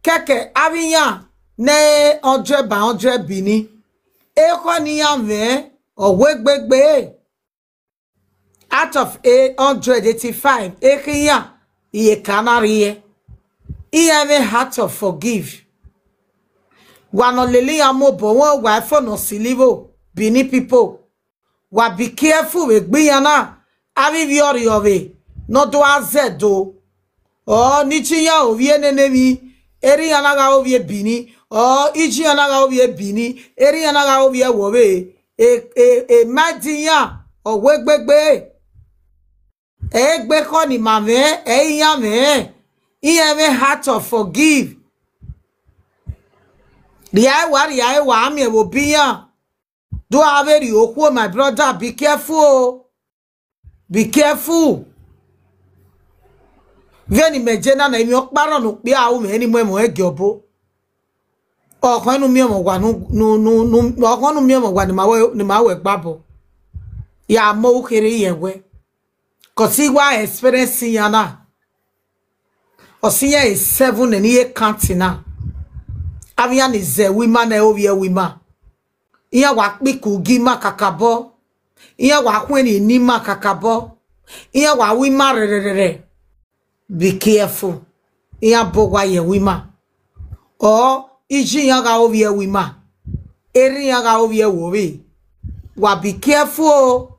Keke avinya ne hundred by hundred Benin. Eko ni ya ve owe gbegbe. Out of a hundred eighty-five, ekinya iye kanari ye. Iye ve heart of forgive. Wa no lele ya mo bo won wa fo no silivo Benin people. Wa be careful we gbiyan na. Avi vi ori ove. No do azedo. O ni chiyan ovie nene mi. Eri yana ga ovie Benin. O iji yana ga ovie Benin. Eri yana ga ovie wove. E e e madiyan. O we gbegbe. E gbe ko ni ma ve, e yan ve. Iye ve heart of forgive. Ria wa ria wa mi e wo biyan. Do have a okuo, my brother, be careful. Be careful. Veni me je na na imi okparo no pe awu me ni mo mo ege obo. Okon nu mi mo wa nu nu nu nu okon nu mi mo wa ni ma we ni ma we gbabo. Ya mo ukere ye we. Cause wa experience ya na. Osi ya is seven and ye counting na. Avian is a women e ovie women. Iya wa kpiku gi ma kakabo. Iya wa kweni ni ma kakabo. Iya wa wi ma re re re re. Be careful. Iya bo wa ye wi ma. O iji ya ga ovie wi ma. Eri ya ga ovie wo wi. Wa be careful o.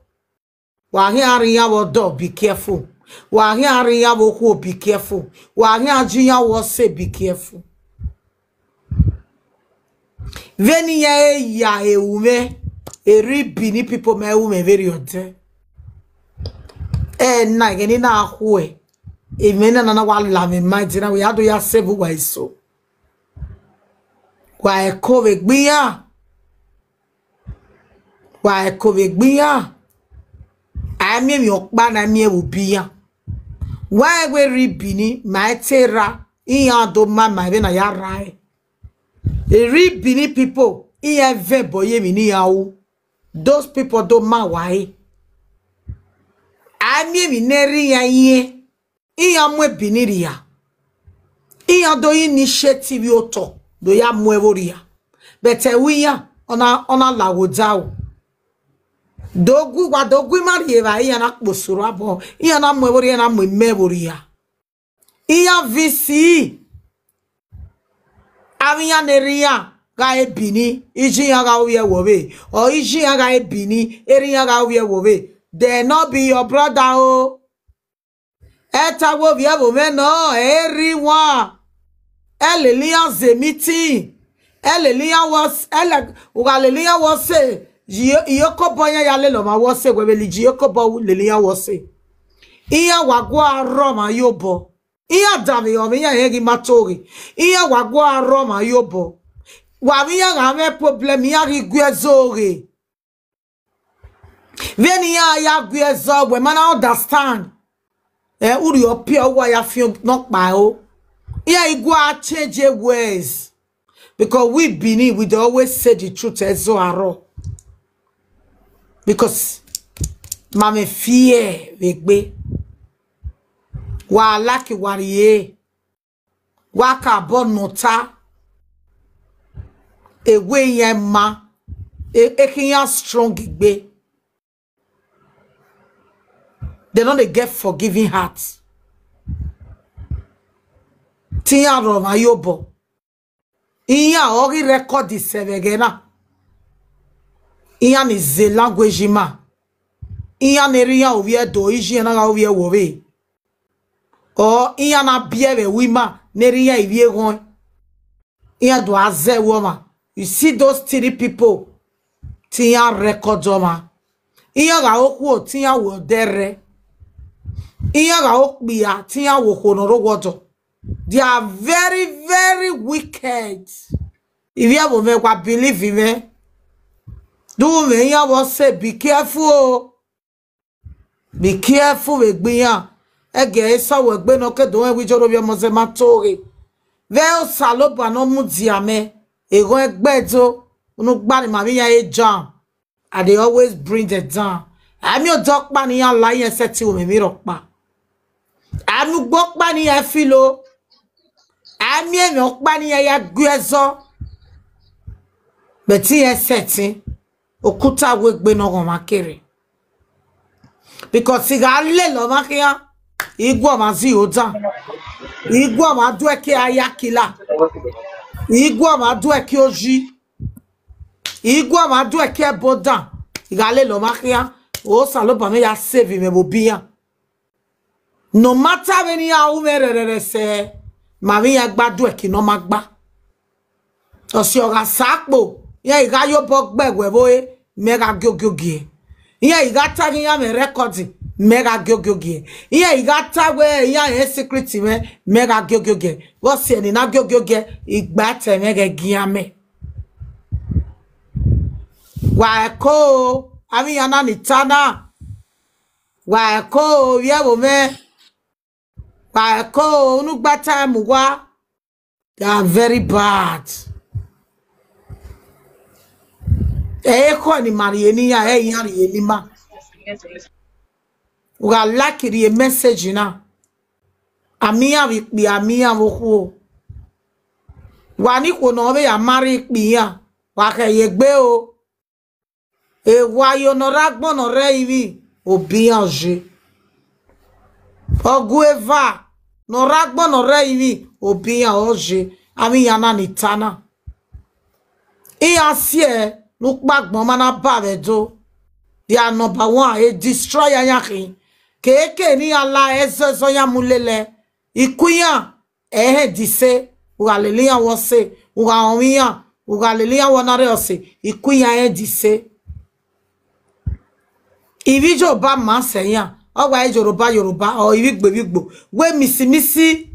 Wa hi ari ya wo do, be careful. Wa hi ari ya wo ku, be careful. Wa hi aji ya wo se, be careful. Veni ya e ya e ume. Eri Benin people me ume very ote. E na geni na ahue. E me na na wa la me imagine we ado ya save wa iso. Wa eko ve gbiyan. Wa eko ve gbiyan. Ami mi okpa na mi ewu biyan. Wa egbe ri Bini ma etera. Iyan do ma ma ve na ya ra e. E ri Bini people. Iyan ve boye mi ni ya u. Those people do ma wa e. Ami mi ne ri ya ye. Iyan mu Bini ria. Iyan do initiative yo to. Do ya mu evo ria. But e wi ya ona ona la wo da o. Dogu wa dogu ma ri eva iyan na kposoro abo. Iyan na mu evo ria na mu me evo ria. Iyan V C. Aviyan ne ria ga e Bini. Iji ya ga uye wo ve. O iji ya ga e Bini. Eri ya ga uye wo ve. They no be your brother o. Eta wo vi evo me no, everyone. Elelian ze meeting. Elelian was ele uga lelian was say. Iyo ko boya ya le lo ma was say we be liji iyo ko bo lelian was say. Iya wa gwa ro ma yo bo. Iya dave o mi ya he gi matori. Iya wa gwa ro ma yo bo. Wa mi ya ga me problem ya gi gwe zoge. Veni ya ya gwe zo we man understand. Eh, uri opia wa ya fi no pa o. Yeah, igwa change your ways. Because we Bini, we dey always say the truth as so aro. Because mame fear we gbe. Wa laki wariye. Wa ka bo nota. Ewe yen ma. E, e ki yan strong gbe. They don't dey get forgiving heart. Tiyan ro ma yo bo. Iyan ori record sevegena. Iyan is a language ma. Iyan ne riyan ovie do iji na ga ovie wo ve. O iyan na bie ve wi ma ne riyan ivie gon. Iyan do aze wo ma. You see those three people. Tiyan record o ma. Iyan ga oku o tiyan wo dere. Iyan ga okpia tiyan wo ko no ro wodo. They are very, very wicked. If you have a wa believe in me, do me, you will say, be careful. Be careful with Bian. Ege eso we gbe no ke do we joro bi omo ze ma tori. Ve o saloba no mu dia me. Ego egbe do. Unu gba ni ma mi ya e jam. I dey always bring them down. Ami o do pa ni ya la yen se ti o me mi ro pa. Ami gbo pa ni ya filo. Ami e mi o pa ni ya ya gbe zo. But ti e se ti. Okuta we gbe no go ma kere. Because si ga le lo ma kia. Igwo ma zi o dan. Igwo ma du e ke ayakila. Igwo ma du e ke oji. Igwa ma do eke bodan. Igale lo ma kia. O saloba me ya save me bo biya. No matter when ya u me re re re se. Ma me ya gba do eke no ma gba. Osi oga sakpo. Ya iga yo bo gbe gwe bo e. Me ga gyo gyo gie. Iya iga tag ya me record. Me ga gyo gyo gie. Iya iga tag we ya e secret me. Me ga gyo gyo gie. Wo se ni na gyo gyo gie. Igba te me ge gia me. Wa eko, ami yana ni tana. Wa eko, ye wo me. Wa eko, unu gba time wa. They are very bad. E eko ni mari eni ya, e yan ri eni ma. Wa like ri message na. Ami ya vi pi, ami ya vo ku o. Wa ni ko no ve ya mari pi ya. Wa ke ye gbe o. E wa yo no ra gbon no re ivi. Obi ya je. Ogu eva. No ra gbon no re ivi. Obi ya o je. Ami ya na ni tana. Iya sie. Nukpa gbon ma na ba ve do. They are number one. E destroy ya ya ki. Ke ke ni ala ezo zo ya mulele. Ikuya. Ehe dise, uga leliya wose, uga omiya, uga leliya wonare ose, ikuya e dise. Ivi Yoruba ma se ya, owa e Yoruba Yoruba, o ivi gbe ivi gbo, we misi misi.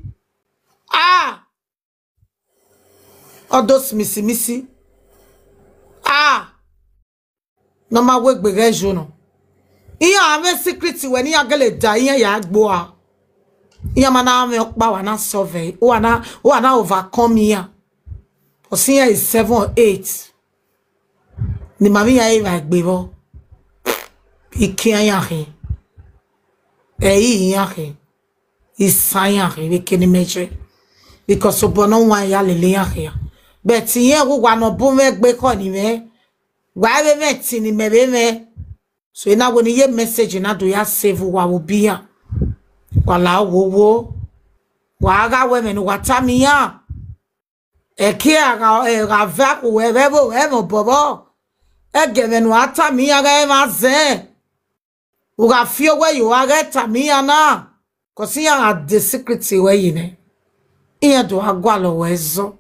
Ah! All those missy missy. Ah, no ma we gbe ge jo no. Iya ave secret we ni agele da iya ya gbo a. Iya mana ave okpa wa na solve. Wa na, wa na overcome iya. Osi iya is seven or eight. Ni mami ya eva gbe bo. Iki aya he. E iya he. Isanya he we keni meje. Because obono wa ya lele ya he. But ye wu wa no bu me gbe ko ni me. Wa we me ti ni me be me. So ina wo ni ye message na do ya save wa wo bi ya. Wa la wo wo. Wa ga we me no wa ta mi ya. E ki aga e ga va ku we we bo we mo bobo. E ge me no ata mi ya ga e ma ze. Uga fio we yo aga ta mi ya na. Kosi ya ga the secret we yi ne. Iya do agwa lo we zo.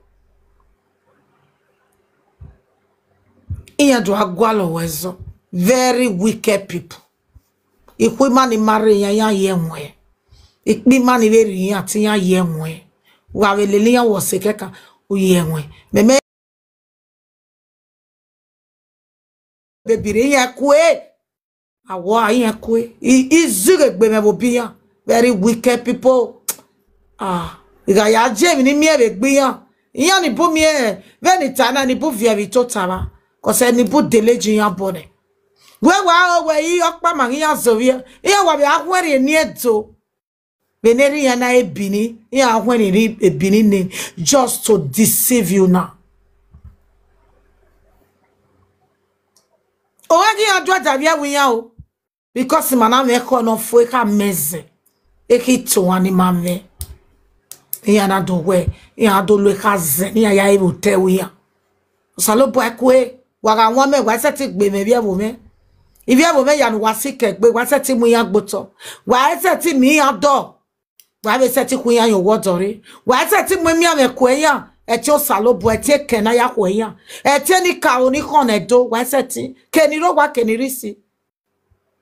Iya do agwa lo we zo. Very wicked people. Ikwi mani mare ya ya ye nwe. Ikpi mani veri ya ti ya ye nwe. Wa ve lele ya wo se keka u ye nwe. Me me bebire ya kwe. Awo a ya kwe. I, i zuge gbe me bo bi ya. Very wicked people. Ah, iga ya je mi ni mi e be gbe ya. Iya ni bu mi e, ve ni ta na ni bu vi e vi to ta ba. Ko se ni bu dele ji ya bo ne. We wa o we i okpa ma ya zo vi e. Iya wa be a hwe ri ni e do. Veneri ya na ebini, ya hwe ni ri ebini ni just to deceive you now. O wa gi ya do da vi e wi ya o. Because mana me ko no fo e ka meze. E ki to ani ma me. Ya na do we, ya do lo e ka ze, ya ya e bo te wi ya. Osalobo e kwe, wa ga wa me, wa se ti gbe me vi e bo me. Ivi e bo me ya nu wa si ke gbe, wa se ti mu ya gboto. Wa se ti mi ya do. Wa be se ti ku ya yo wo do re. Wa se ti mu mi ame ku ya. E ti Osalobo, e ti e ke na ya ku ya. E ti e ni ka o ni kon e do, wa se ti. Ke ni ro wa ke ni ri si.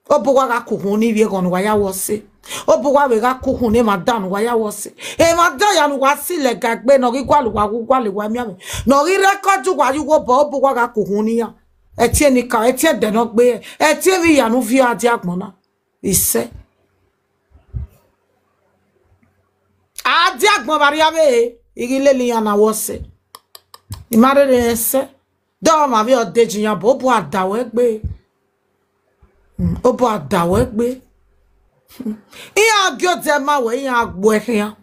Obu wa ga ku hun ni vi e gon wa ya wo se. Obu wa we ga ku hun ni ma da nu wa ya wo se. E ma da ya nu wa si le ga gbe no gi gwa lu wa gu gwa le wa mi ame. No gi record wa yu wo bo obu wa ga ku hun ni ya. E ti e ni ka, e ti e de no gbe. E ti e vi ya nu vi a di agbon na. Ise. A di agbon bari ave, igi leli ya na wo se. Imare re ese. Do ma vi o de ji ya bo, obu a da we gbe. Mm, obu a da we gbe. Iya gi o de ma we, iya gbo e ya.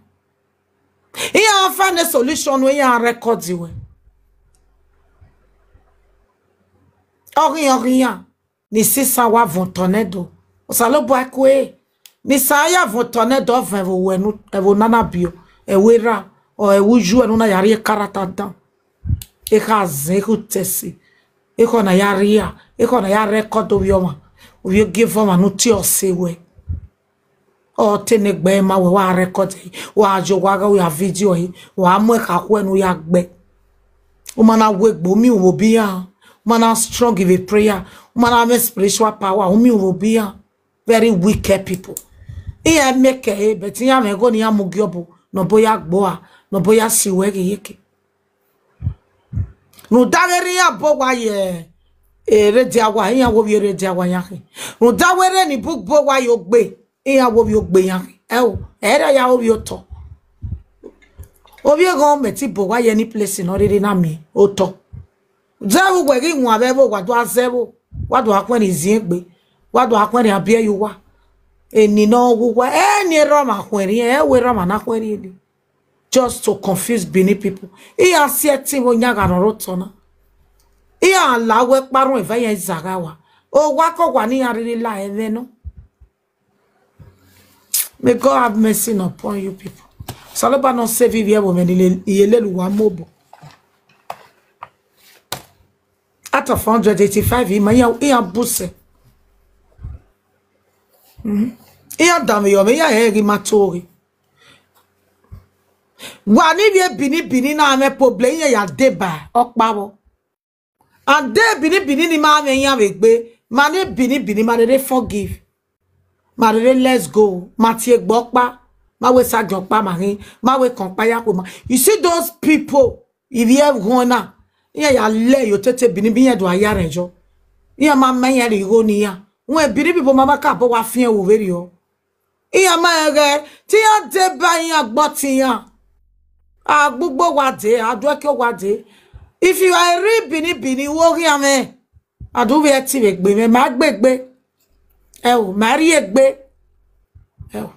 Iya find a solution we, iya record we. Ori, ori ya. Ni sisa wa von tornado. Osalobo e kwe. Ni sa ya von tornado ven vo we nu, e vo nana bio. E we ra. O e wu ju e nu na ya ri e karata dan. E ka ze, e ku tesi. E ko na ya ri ya. E ko na ya record ovi oma. Ovi o give oma nu ti o se we. O te ne gbe ma we wa record e. Wa jo wa ga ya video e. Wa mu e ka ku e nu ya gbe. Uma na we gbo mi wo bi ya. Uma na strong in prayer. Uma na me spiritual power. Umi wo bi ya. Very wicked people. Iya make e, but iya me go ni ya mu gi obu. No bo ya gbo a. No bo ya si we gi yeke. Nu da we ri ya bo wa ye. E re di awa, iya wo bi re di awa ya he. Nu da we re ni bu bo wa yo gbe. Iya wo bi o gbe ya he. E o, e re ya wo bi o to. O bi e gon me ti bo wa ye ni place no re re na mi. O to. Ze wu we gi nwa be bo wa do a ze bo. Wa do a kwen ni zi egbe. Wa do a kwen ni a bi e yu wa. E ni no wu wa. E ni ro ma kwen ri, e we ro ma na kwen ri ni. Just to confuse Benin people. Iya si e ti wo nya ga no ro to na. Iya la we parun e ve ye za ga wa. O wa ko wa ni ya ri la e ve no. May God have mercy upon you people. Saloba no save you, we many ye le lu wa mo bo. Out of hundred eighty-five, he ma ya, he a buse. Mhm. He a dame yo, me ya he gi ma tori. Wa ni bi e Benin, Benin na me problem, ye ya de ba, okpa bo. And de Benin, Benin ni ma me ya we gbe. Ma ni Benin, Benin ma de forgive. Ma de let's go. Ma ti e gbo pa. Ma we sa gbo pa ma hin. Ma we kon pa ya ko ma. You see those people. Ivie ghona. Iye ya le yo tete bini bi ye do aya rejo. Iye ma me ye ri go ni ya. Won bini bi bo mama ka bo wa fie wo veri o. Iye ma ege ti ya de ba ya gbo ti ya. Agbugbo wa de, adu eke wa de. If you are a real bini bini, wo ri ame. Adu ve ti ve gbe me, ma gbe gbe. E o, ma ri egbe. E o.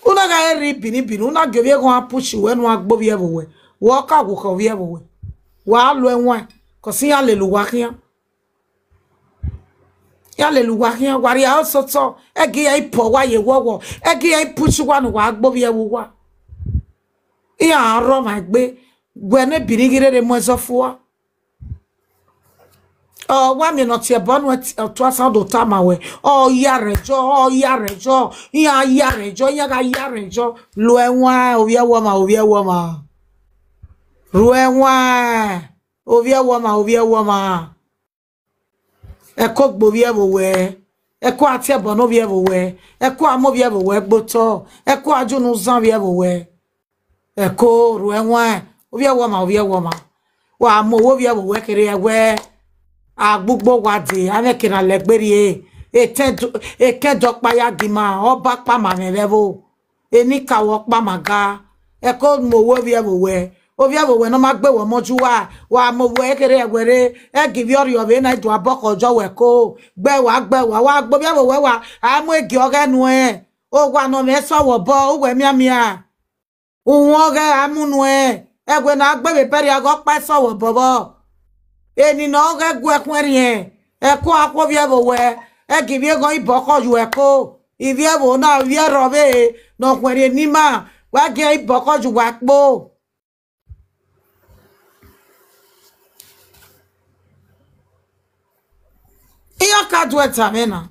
Una ga eri bini bini, una gyo vie go a push we nu agbo vie vo we. Wo ka go ko vie vo we. Wa lo e won. Ko si ya le lu wa kian. Ya le lu wa kian, wa ri a so to. E gi ya ipo wa ye wo wo. E gi ya push wa nu wa agbo vie vo wa. Iya ro ma gbe. Gwe ne bini gire re mo so fu wa. O wa mi no tie bonu otu asan do ta ma we. O ya rejo, o ya rejo, iya ya rejo, iya ga ya rejo. Lu e won, ovie wo ma, ovie wo ma. Lu e won, ovie wo ma, ovie wo ma. E ko gbo vie vo we. E ko atie bonu vie vo we. E ko amo vie vo we gbo to. E ko ajunu zan vie vo we. E ko ru e won. Ovie wo ma, ovie wo ma. Wa mo wo vie vo we kere e we. Agbugbo wa de, ame kere le gberi e. E ten do, e ken do pa ya gi ma, o ba pa ma me ve vo. Eni ka wo pa ma ga. E ko mo wo vie vo we. Ovie vo we no ma gbe wo mo ju wa. Wa mo wo e kere e we re. E gi vi ori ove na idu aboko jo we ko. Gbe wa, gbe wa, wa gbo vie vo we wa. A mo e gi oge nu e. O wa no me so wo bo, o we mia mia. Uwon ghe amunu e, egwe na gbe be peri ago pa so wo bobo. Eni no ghe gwe kwen rien. E ko akwo vie vo we, e gi vie go iboko ju e ko. Ivie vo na vie ro ve, no kwen rien ni ma, wa ge iboko ju wa po. Iya ka du eta me na.